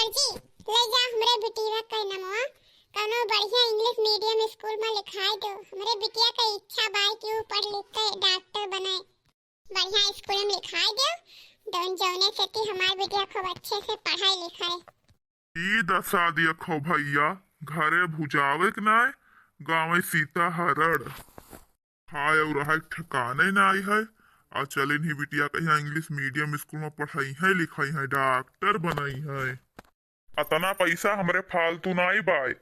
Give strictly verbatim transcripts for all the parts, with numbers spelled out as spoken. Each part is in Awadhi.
जी, ले जा हमरे बिटिया के नमवा कौनो बढ़िया English medium school में लिखाई दो। हमरे बिटिया के इच्छा बाय कि ऊ पढ़ लिख के डॉक्टर बने। बढ़िया स्कूल में लिखाई दो, जौन, जौने से कि हमार बिटिया खूब अच्छे से पढ़ाई लिखाई। ई दशा देखो भैया, घरे भुजावे के नाय, गाँवे सीता हरण। खाए और रहे के ठिकाने नाई है। आ चलिन ही बिटिया कहिया English medium school में पढ़ाई है, लिखाई है, डॉक्टर बनाई है। अतना पैसा हमरे फालतू नाई बाय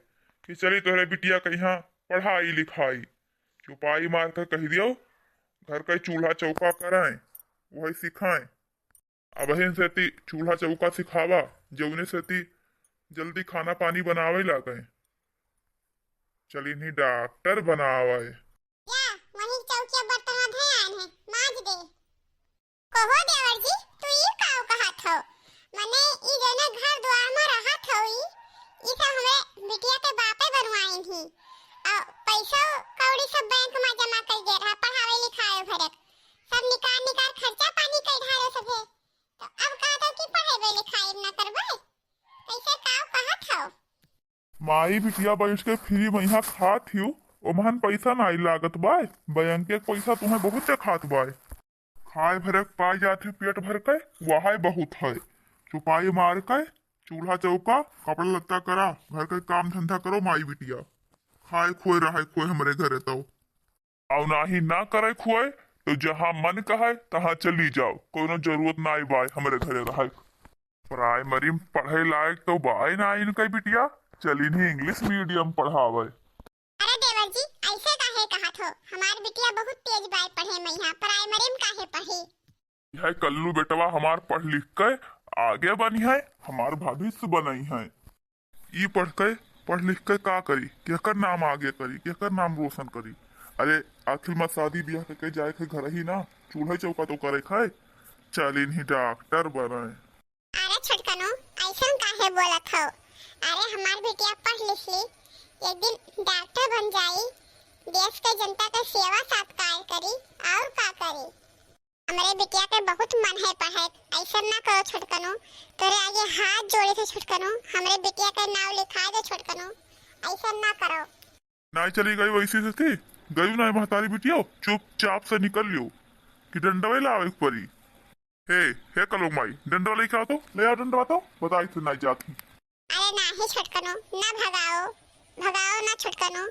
कि चली तोहरे बिटिया कहिया पढ़ाई लिखाई। चुपाई मार के कह दियो, घर के चूल्हा चौका कराएं, वही सिखाएं। अबहिन से ती चूल्हा चौका सिखावा, जौने से ती जल्दी खाना पानी बनावे लागे। चलिन ही डॉक्टर बनावे। या, वही चौकिया बर्तन धे आए हैं, माज दे। कहो देवर जी, तू ई काव कहत हो? मने ई जने घर द्वार में रहत हो ई, ई सब हमरे बिटिया के बापे बनवाइन ही। आ पैसा कौड़ी सब बैंक में जमा कर दे रहा, पढ़ावे लिखावे भरक। सब निकाल निकाल खर्चा पानी कर ढारो सभे। तो अब कह दो कि पढ़ेबे लिखाई ना करबे? कैसे काव कहत हो? माई बिटिया बैठ के फ्री में यहाँ खात हियो, ओमहन पैसा नाई लागत बाय, बैंक के पैसा तुम्हें बहुत देखात बाय। खाए भरे के पाए जात है पेट भर के, वहाय बहुत है। चुपाई मार के चूल्हा चौका, कपड़ा लत्ता करा, घर के काम धंधा करो माई बिटिया। खाए खोए रहे खोए हमरे घरे तो। अउ नाही ना करे खोए तो जहाँ मन कहे तहाँ चली जाओ, कोनो जरूरत नाई बाय हमरे घरे रहे। प्राइमरी में पढ़े लायक तो बाय ना इनके बिटिया, चलिन ही English medium पढ़ावे। अरे देवर जी, ऐसे काहे कहत हो? हमार बिटिया बहुत तेज बाय पढ़े में, यहाँ प्राइमरी में काहे पढ़ी? यह कल्लू बेटवा हमार पढ़ लिख के आगे बनी है, हमार भविष्य बनई है। ई पढ़ के, पढ़ लिख के का करी? केकर नाम आगे करी? केकर नाम रोशन करी? अरे आखिर में शादी ब्याह करके जाए के घर ही ना, चूल्हा चौका तो करे खाए। चलिन ही डॉक्टर बने। अरे छोटकनो, ऐसन काहे बोलत हो? अरे हमार बिटिया पढ़ लिख ली, एक दिन डॉक्टर बन जाई, देश के जनता के सेवा सत्कार करी, और का करी? हमरे बिटिया के बहुत मन है पढ़े, ऐसन ना करो छोटकनो, तोरे आगे हाथ जोड़े थे छोटकनो, हमरे बिटिया के नाव लिखा दे छोटकनो, ऐसन ना करो। नाई चली गई वैसे से थी, गई नाई महतारी बिटिया, चुपचाप से निकल लियो कि डंडवे लावे के परी। हे, हे कलो माई, डंडवा लेके आओ तो, ले आओ डंडवा तो, बताई थे नाई जात ही। अरे नाही छोटकनो, ना भगाओ, भगाओ ना छोटकनो।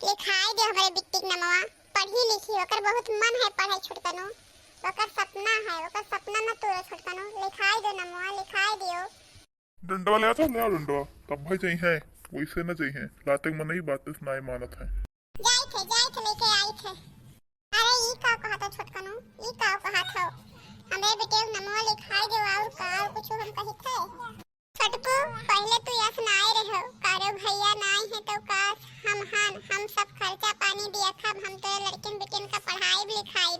लिखाई दे हमरे बिट्टी के नमवा, पढ़ी लिखी, ओकर बहुत मन है पढ़े छोटकनो। ओकर सपना है, ओकर सपना ना तोड़ो छोटकनो, लिखाई दे नमवा, लिखाई दियो। डंडवा ले आ तो, ले आओ डंडवा, तब भाई चाहिए, वैसे ना चाहिए, लाते मन नहीं बात सुनाए मानत है। जाई थे, जाई थे, लेके आई थे। अरे ई का कहत हो छोटकनो, ई का कहत हो? हमरे बेटे के नमवा लिखाई दे और का, और कुछ हम कहित है? छोटकू, पहले तू यस नाय रहो, कारो भैया नाय है तो का हम हन, हम सब खर्चा पानी दिया था, हम तोरे लड़किन बिटिन का पढ़ाई लिखाई।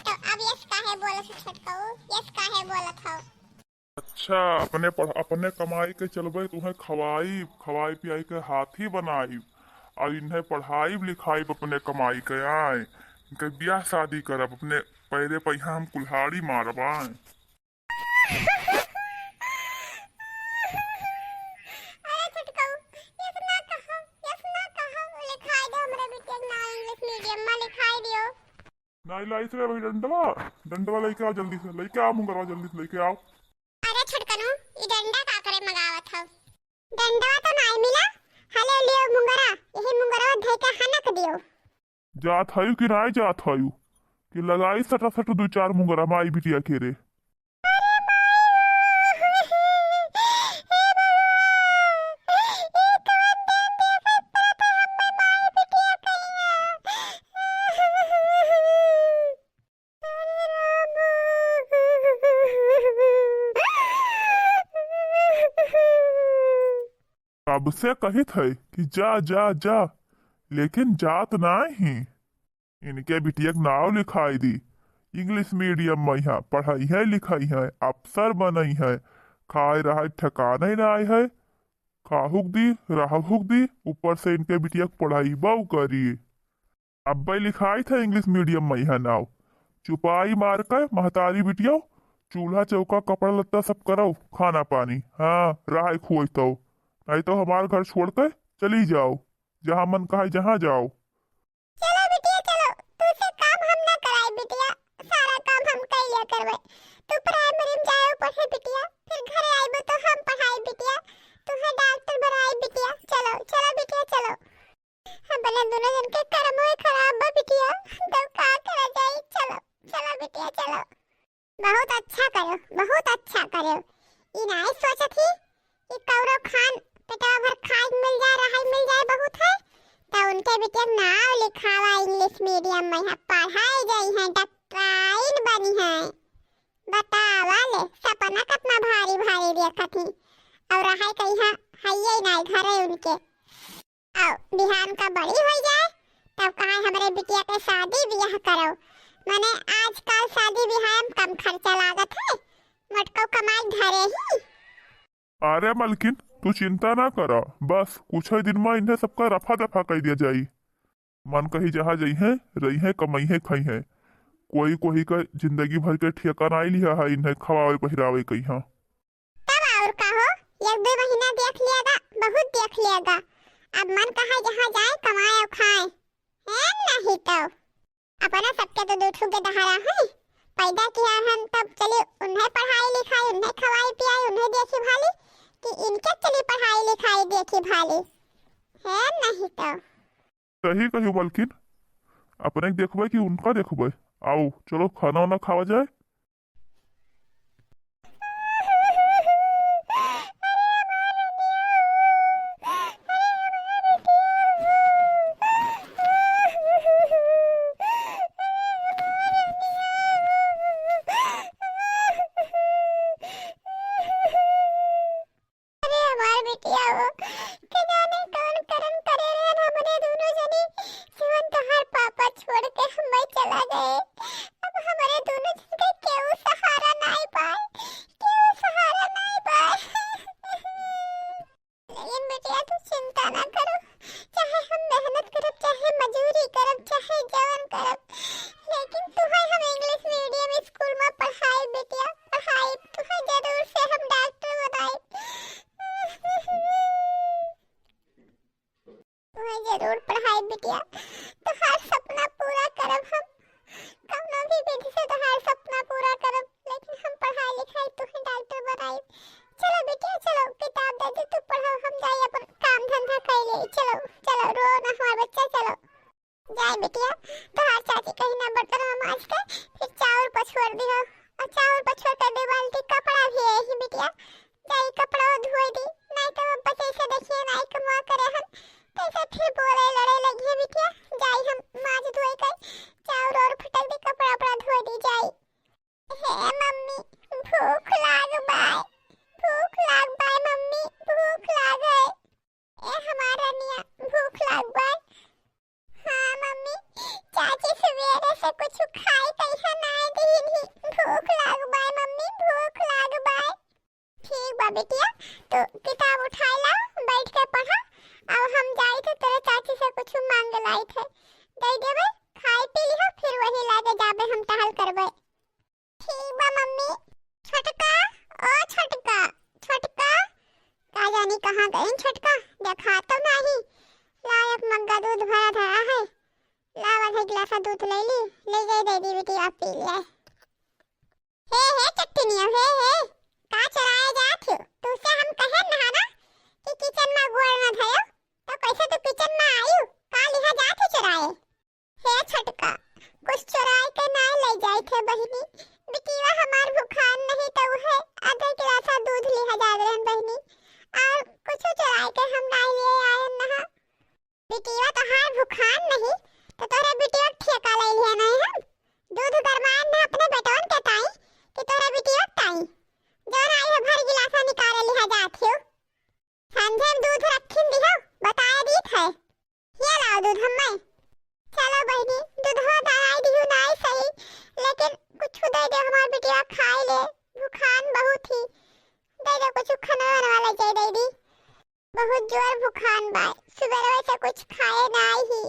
तो अब यस काहे बोलत हो छोटकू, यस काहे बोलत हो? अच्छा, अपने पढ़-, अपने कमाई के चलबे, तुम्हें खवाई, खवाई पियाई के हाथी बनाई, और इन्हें पढ़ाई लिखाई अपने कमाई के आए, इनके ब्याह शादी करब, अपने पैरे पैहा हम कुल्हाड़ी मारब आए। अरे छोटकऊ, इतना कहा, इतना कहा, लिखाई दो हमरे बिटिया के नाम English medium में लिखाई दियो। नाई लाइस रे भाई डंडवा, डंडवा लेके आओ जल्दी से, लेके आओ मुंगरवा जल्दी से लेके आओ। अरे छोटकनू, ई डंडा का करे मगावत हव? डंडवा तो नाई मिला, हले लियो मुंगरा, यही मुंगरवा धई के हनक दियो। जात हयू कि नाई जात हयू कि लगाई सटा सट दू चार मुंगरा माई बिटिया के रे। कब से कहित है कि जा, जा, जा, लेकिन जात नाहीं। इनके बिटिया के नाव लिखाई दी, English medium में यहाँ पढ़ाई है, लिखाई है, अफसर बनई है, खाए रहाए ठिकाने नाहीं है, खाहुक दी, रहहुक दी, ऊपर से इनके बिटिया के पढ़ाई बाऊ करी। अब्बे लिखाई था English medium में यहाँ नाव। चुपाई मार के महतारी बिटिया, चूल्हा चौका, कपड़ा लत्ता सब करउ, खाना पानी, हाँ, रहाई खुआई तउ। नाहीं तउ हमार घर छोड़ के चली जाउ, जहाँ मन कहाई जहाँ जाउ। चलो बिटिया, चलो, तुसे काम हम ना कराई बिटिया, सारा काम हम कइ लिया करबे। तू प्राइमरी में जाओ पढ़े बिटिया, फिर घरे आइबो तो हम पढ़ाई बिटिया, तुहे डॉक्टर बनाई बिटिया। चलो, चलो बिटिया, चलो। अपने दोनों जन के करमो ही खराब बा बिटिया, तब का करा जाई। चलो, चलो बिटिया, चलो। बहुत अच्छा करो, बहुत अच्छा करो। ई नाई सोचत ही कि कौनो खान पेटवा भर खाए के मिल जाए, रहाई मिल जाए बहुत है, त उनके बिटिया के नाव लिखावा इंग्लिश मीडियम में, यहाँ पढ़ाई जाई हैं, डॉक्टराइन बनी हैं। बतावा ले, सपना कितना भारी भारी देखत ही, और रहाई कहीं है ये नाई घरे उनके। आओ, बिहान का बड़ी होइ जाए, तब कहा हमरे बिटिया के शादी बियाह करो। मने आजकल शादी बियाह में कम खर्चा लागत है, मोटको कमाई घरे ही। अरे मलकिन, तू चिंता ना करा, बस कुछ ही दिन में इन्हें सबका रफा दफा कर दिया जाई। मन कही जहाँ जइहें, रहिहें, कमइहें, खइहें। कोई कोई का जिंदगी भर के ठेका नाई लिहा है इन्हें खवावे पहिरावे कइहाँ। तब और का हो, एक दो महीना देख लियागा, बहुत देख लियागा। अब मन कहा जहाँ जाए, कमाए और खाए, है नहीं तो। अपना सबके तो दू ठो के दहाड़ा है, पैदा किया हन, तब चली उन्हें पढ़ाई लिखाई, उन्हें खवाई पियाई, उन्हें देखी भाली, कि इनके चली पढ़ाई लिखाई देखी भाली, है नहीं तो। सही कही मलकिन, अपने के देखबे कि उनका देखबे। आओ, चलो खाना वाना खावा जाए। अरे हमार बिटिया हो, के जाने कौन करम करे रहन हमरे दोनों जनी, जवन तोहार पापा छोड़ के हमें चला गए। अब हमरे दोनों जन के केहू सहारा नाई पाए, केहू सहारा नाई पाए। लेकिन बिटिया तू चिंता ना करो, चाहे हम मेहनत करब, चाहे मजूरी करब, चाहे जवन करब, लेकिन तुहे हम इंग्लिश मीडियम स्कूल में पढ़ाई बिटिया, पढ़ाई। तुहे जरूर से हम डॉक्टर बनाई। तुहे जरूर पढ़ाई बिटिया, तोहार सपना पूरा करब हम, कौनो भी विधि से तोहार सपना पूरा करब, लेकिन हम पढ़ाई लिखाई तुहे डॉक्टर बनाई। चलो बिटिया चलो, किताब दे दे, तू पढ़ो, हम जाई अपन काम धंधा कर ले। चलो चलो, रो ना हमार बच्चा, चलो। जाए बिटिया, तोहार चाची कहीं ना बर्तन माज के फिर चाउर पछोर दिहो, और चाउर पछोर के दे बाल्टी कपड़ा भी यही बिटिया, जाई कपड़ा धोए दी, नहीं तो अब बच्चे से देखिए नाई कमा करे हन, कैसे फिर बोले लड़े लगी है बिटिया। जाई हम माज धोए के चाउर और फटक दी, कपड़ा उपड़ा धोए दी जाई। हे मम्मी, भूख लाग बाय, भूख लाग बाय मम्मी, भूख लाग है। ए हमार रनिया, भूख लाग बाय। हाँ मम्मी, चाची सवेरे से कुछ खाए कइहाँ नाय दीन ही। भूख लाग बाय मम्मी, भूख लाग बाय। ठीक बा बिटिया, तू किताब उठाए ला, बैठ के पढ़ा। अब हम जाई थे तोरे चाची से कुछ मांग लाई थे, दे देबे, खाए पी लिहो, फिर वही लागे जाबे हम टहल करबे। ठीक बा मम्मी। छोटका, ओ छोटका, छोटका। का जानी कहाँ गइन छोटका, देखा तो नाही। ला एक मग्गा दूध भरा धरा है, ला आधा गिलासा दूध ले ली, ले जाई दे दी बिटिया पी ले। हे, हे चट्टनिया, हे, हे, का चोराए जात हो? तुसे हम कहे नहा ना कि किचन में गोड़ न धयो, तो कैसे तू किचन में आयु? का लिहा जात हो चोराए? हे छोटका, कुछ चोराए के ना ले जाए थे बहिनी। बिटिया हमार भुखान नहीं तो है आधे गिलासा दूध लिहा जात रहन बहिनी, और कुछ चोराए के हम ना ले आयन नहा। बिटिया तोहार भुखान नहीं, तो तोहरे बिटिया ठेका ले लिया नहीं हम। दूध गरमाए ना अपने बेटवन के ताई, कि तोहरे बिटिया ताई। जौन आई है भर गिलासा निकाले लिहा जात हो। संझे में दूध रखिन दिहो, बताए दीत है। ये लाओ दूध हम्मे। चलो बहिनी, दूधवा दवाई दिहो नाई सही, लेकिन कुछ दे दे हमार बिटिया खाए ले, भुखान बहुत ही। दे दे कुछ खाना वाना वाला जाए दे दी। बहुत जोर भुखान बा, सुबह से कुछ खाए ना आई ही।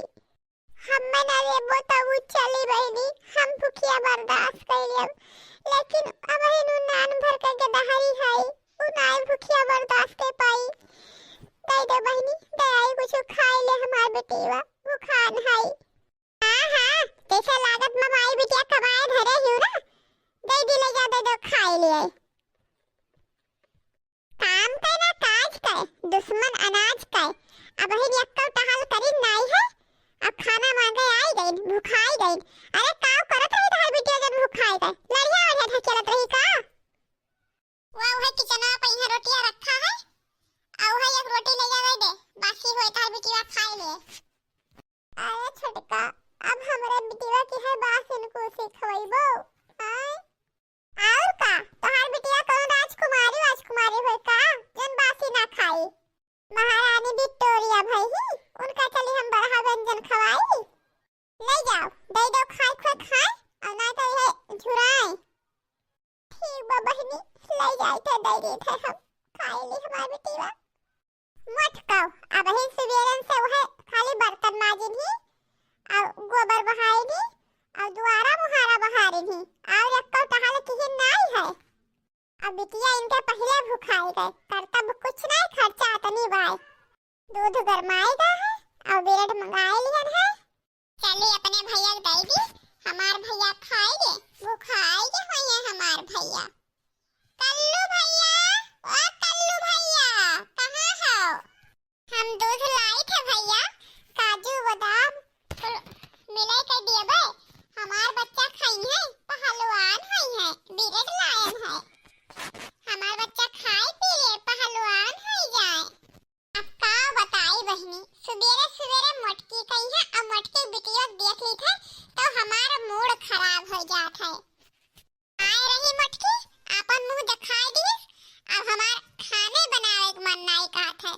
हम्मे ना देबो तबु चली बहिनी, हम भुखिया बर्दाश्त कइ लेब, लेकिन अबहिन उ नान भर के गदहरी हई, उ नाई भुखिया बर्दाश्त कइ पाई। दइ दे बहिनी, दइ आई कुछ खाइ ले हमार बेटीवा, भुखान हई। हाँ, हाँ, जइसे लागत बा माई बिटिया कमाए धरे हिउ ना, दइ दी, लइ जा, दइ दो, खाइ ले। काम के ना काज के, दुश्मन अनाज के। अबहिन एक्कउ टहल करिन नाई है, अब खाना माँगे आइ गइन, भुखाइ गइन। अरे काउ करत रही तोहार बिटिया जब भुखाइ गए, लड़िया ओढ़े ढकेलत रही का? वा उहे किचनवा पे इहाँ रोटिया रखा है, आ उहे एक रोटी लइ जावे दे, बासी होए तोहार बिटिया खाइ ले। अरे छोटका, अब हमरे बिटिया के है बास इनको सिखवइबो, आय? और का, तोहार बिटिया कौन राजकुमारी, राजकुमारी होय का, जौन बासी ना खाई? महारानी विक्टोरिया भई ही, उनका चली हम बड़हा व्यंजन खवाई। लइ जाओ, दइ दो खाए, खाए, खाए, और ना तो यह झुराए। ठीक बा बहिनी, लइ जाए थे, दइ दे थे हम, खाए ली हमार बिटिया। मोटकउ, अबहिन सुबेरन से उहे खाली बर्तन माजिन ही, अउ गोबर बहाइन ही, अउ दुआरा मुहारा बहारिन ही, अउ एक्कउ टहल किहिन नाई है। अब बिटिया इनके पहिले भुखाइ गए, करतब कुछ नाई, खर्चा अतनी बाय। दूध गरमाइ गा है, अउ ब्रेड मंगाइ लिहन है। चली अपने भइया के दइ दी, हमार भइया खाइ गे, भुखाइ गे होइहैं हमार भइया। कल्लू भइया, ओ कल्लू भइया, कहाँ हो? हम दूध लाइत है भइया, काजू बादाम कुल मिलाइ के देबे, हमार बच्चा खइहैं, पहलवान होइहैं, ब्रेड लायन है, हमार बच्चा खाए पी ले, पहलवान होइ जाए। अब का बताई बहिनी, सुबेरे सुबेरे मोटकी कइहाँ अउ मोटकी बिटिया देख लीत है, तो हमार मूड खराब होइ जात है। आए रही मोटकी, आपन मुँह देखाइ दिहिस, अब हमार खाने बनावे के मन नाई कहत है।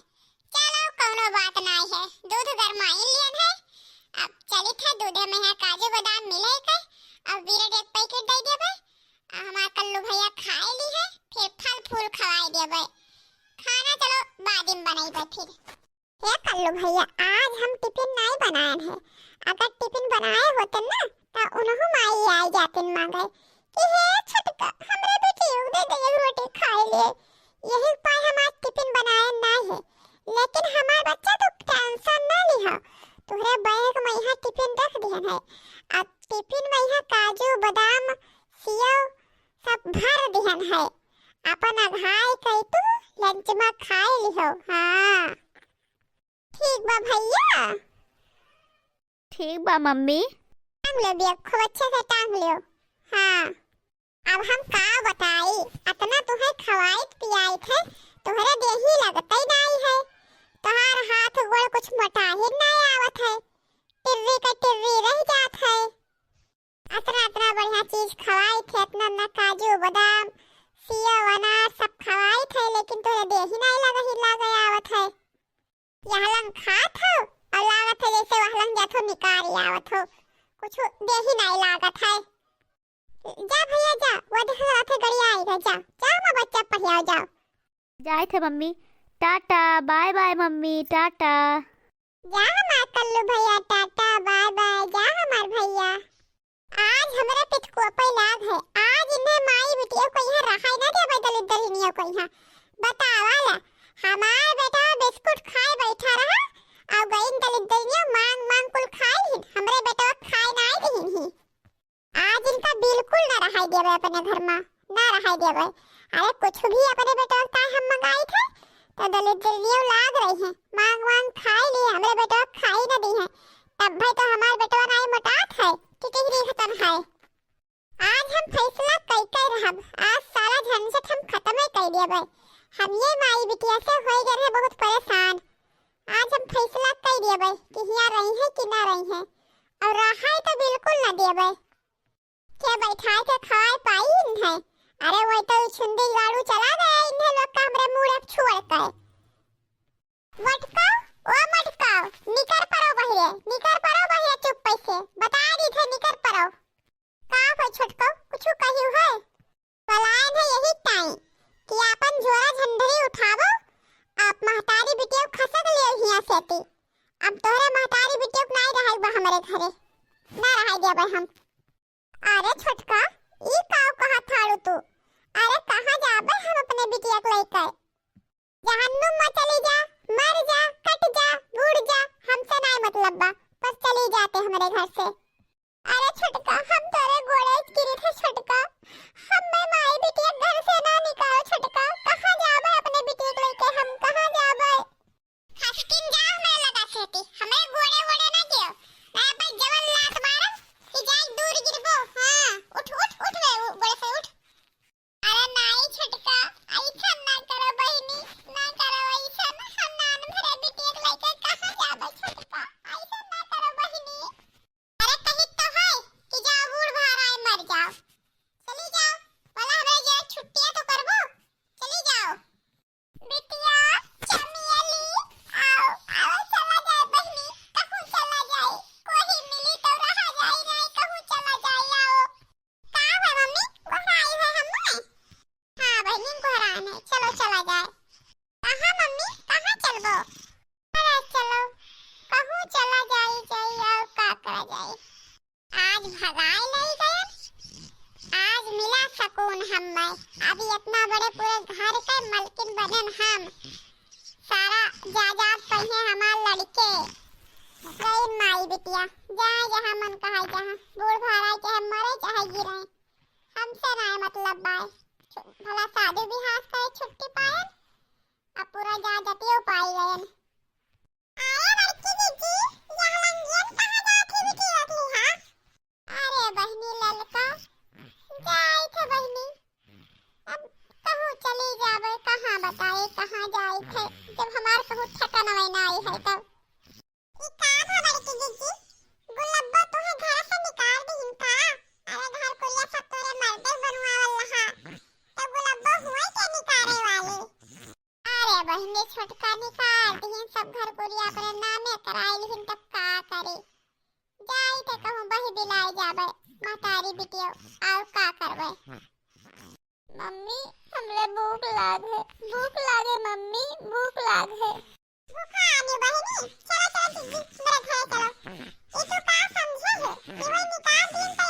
चलो, कउनो बात नाई है, दूध गरमाइ लियन है, अब चलित है, दूधे में है काजू बादाम मिलाइ के, अब ब्रेड एक पैकेट दइ देबे, आ हमार कल्लू भइया खाइ लिहैं, फिर फल फूल खवाइ देबे। खाना चलो बाद में बनइबे फिर। हे कल्लू भइया, आज हम टिफिन नाई बनायन है, अगर टिफिन बनाए होतन ना, त उनहु माई आइ जातिन माँगे कि हे छोटका, हमरे बेटियो के दे दे एक रोटी खाइ ले। यही पाए हम आज टिफिन बनायन नाई है, लेकिन हमार बच्चा तू टेंशन ना लिहा, तोहरे बैग में इहाँ टिफिन रख दिहन है, आ टिफिन में इहाँ काजू, बादाम, सेव सब भर दिहन है, आपन अघाई कइ तू लंच में खाइ लिहो। हाँ, ठीक बा भइया। ठीक बा मम्मी। टांग लो बैग, खूब अच्छे से टांग लो। हाँ, अब हम का बताई, अतना तुहे खवाइत पियाइत है, तोहरे देही लगतइ नाई है, तोहार हाथ गोड़ कुछ मोटाहिन नाई आवत है, टिर्री का टिर्री रह जात है। अतना, अतना बढ़िया चीज खवाइत है, अतना, अतना काजू, बादाम, सेव, अनार सब खवाइत है, लेकिन तोहरे देही नाई लगही लागे आवत है। यहलन खात हो अउ लागत है जैसे वहलन जात हो निकारी आवत हो, कुछ देही नाई लागत है। जा भइया जा, वो देख रहा थे गड़िया आइगा, जा, जा हमार बच्चा पढ़ियाओ, जाओ। जाइत है mummy, tata, bye bye mummy, tata. जा हमार कल्लू भइया, टाटा, बाय बाय, जा हमार भइया। आज हमरे पिचकुआ पे लाग है, आज इन्हें माई बिटिया को यहाँ रहाई ना देबे, दलित दलिनिया को यहाँ। बतावा ला, हमार बेटा बिस्कुट खाए बैठा रहा, अउ गइन दलित दलिनिया मांग मांग कुल खाए लिहिन, हमरे बेटवा खाए नाई दिहिन ही। आज इनका बिल्कुल ना रहाई देबे अपने घर मा, ना रहाई देबे। अरे कुछ भी अपने बेटवा का हम मंगाई थे, तो दलित दलिनिया लाग रही है, मांग मांग खाए लिए, हमरे बेटवा खाई ना दी है। तब भाई तो हमार बेटवा नाई मोटात है कि टिहरी खतन है। आज हम फैसला कई कई रहब, आज सारा झंझट हम खत्मे कई देबे। हम ये माई बिटिया से होई गए रहे बहुत परेशान। आज हम फैसला कई देबे कि हियाँ रही है कि ना रही है, और रहाई तो बिल्कुल ना देबे। के बैठाए के खवाए पाई इन्हें? अरे वही तो छुंदी गाड़ू चला गया इन्हें लोग का हमरे मूड़ अब छोड़ के। मटकाओ, ओ मटकाओ, निकर परो बहिरे, निकर परो बहिरे चुप्पे से, बता दी थे निकर परो। का हो छोटको, कुछु कहियो है? पलायन है यही टाइम कि आपन झोरा झंझरी उठावो, आप महतारी बिटियो खसक लियो हिया सेती। अब तोहरे महतारी बिटियो के नाई रहे बा हमरे घरे, ना रहाई देबै हम। अरे छोटका, ई काव कहत हाड़ू तू? अरे कहाँ जाबै हम अपने बिटिया के लइके? जहन्नुम में चली जा, मर जा, कट जा, बूड़ जा, हमसे नाय मतलब बा, बस चली जा ते हमरे घर से। अरे छोटका, हम तोरे गोड़े गिरी थे छोटका, हम्मे माई बिटिया घर से ना निकालो छोटका, कहाँ जाबै अपने बिटिया के लइके हम, कहाँ जाबै? खसकिन जा हमरे लगा से हटी, हमरे गोड़े वोड़े ना गिरो, ना भाई जवन लात मारब, कि जाई दूर गिरबो। हाँ, उठ, उठ, उठ बे, उ-, गोड़े से उठ। अरे नाई छोटका, ऐसन ना करो बहिनी, ना करो ऐसन, हम नान भरे बिटिया के लइके कहाँ जाबै छोटका, ऐसन ना करो बहिनी। अरे कही तो है कि जाओ बूढ़ भाराए मर जाओ, चली जाओ, भला हमरे जे छुट्टियाँ तो करबो, चली जाओ। बिटिया, चमेली, आओ, आओ, चला जाए बहिनी, कहूँ चला जाए, कोही मिली तो रहा जाए, नहीं कहूँ चला जाए, आओ। का है मम्मी, गोहराई है हमें? हाँ बहिनी, गोहरान है, चलो चला जाए। कहाँ मम्मी, कहाँ चलबो? अरे चलो, कहूँ चला जाए, जाए, और का करा जाए। आज भगाए नहीं गए, आज मिला सुकून हम्मे। अब इतना बड़े पूरे घर के मलकिन बनन हम। सारा जायदाद पइहे हमार लड़के। गई माई बिटिया, जाए जहाँ मन कहाई जहाँ, बूढ़ भाराए चाहे मरे चाहे गिरे, हमसे ना मतलब बाय। छु-, भला शादी बियाह करे छुट्टी पायन, अब पूरा जायदादियो पाई गयन। अरे बड़की जीजी, यह लंगियन कहाँ जात ही बिटिया रखली हा? अरे बहिनी ललका, जाई थे बहिनी, अब कहूँ चली जाबे, कहाँ बताए, कहाँ जाई थे, जब हमार कहूँ ठिकाना वही ना आई है तब। ई का भा बड़की जीजी, गुलब्बो तोहे घर से निकाल दिहिन का? अरे घर कुरिया सब तोरे मर्दे बनवावल रहा, तो गुलब्बो हुए के निकाले वाली। अरे बहिनी, छोटका निकाल दिहिन, सब घर कुरिया अपने नामे कराई लिहिन, तब का करे? जाई ते कहूँ बही बिलाई जाबे, महतारी बिटियो, और का करबे? मम्मी, हमरे भूख लाग है, भूख लाग है मम्मी, भूख लाग है। भूखा आनी बहिनी, चलो, चलो जीजी, मेरे घरे चलो। ई तू का समझे है कि वही निकाल दिहिन तो